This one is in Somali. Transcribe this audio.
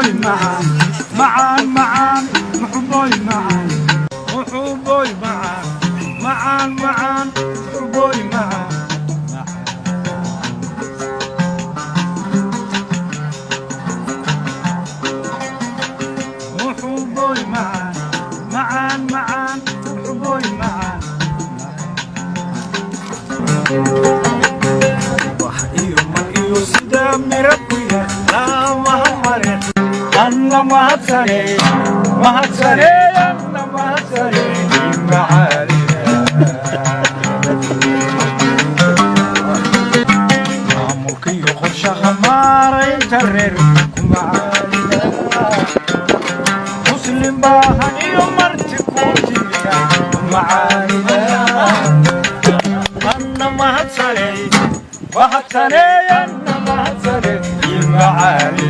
Muxuboy macaan, macaan, macaan, muxuboy macaan, muxuboy macaan, macaan, macaan, muxuboy macaan. Muxuboy macaan, macaan, macaan, muxuboy macaan. Wax iyo mal iyo sida mira ku yar laamaha mare. Anna mahadsane, mahadsane, anna mahadsane, macaaliga. Maamulka iyo qorshaha maaraynta reer ku macaaliga. Muslim baahan iyo marti ku timida ku macaaliga. Anna mahadsaney, mahadsaney, anna mahadsaney, macaaliga.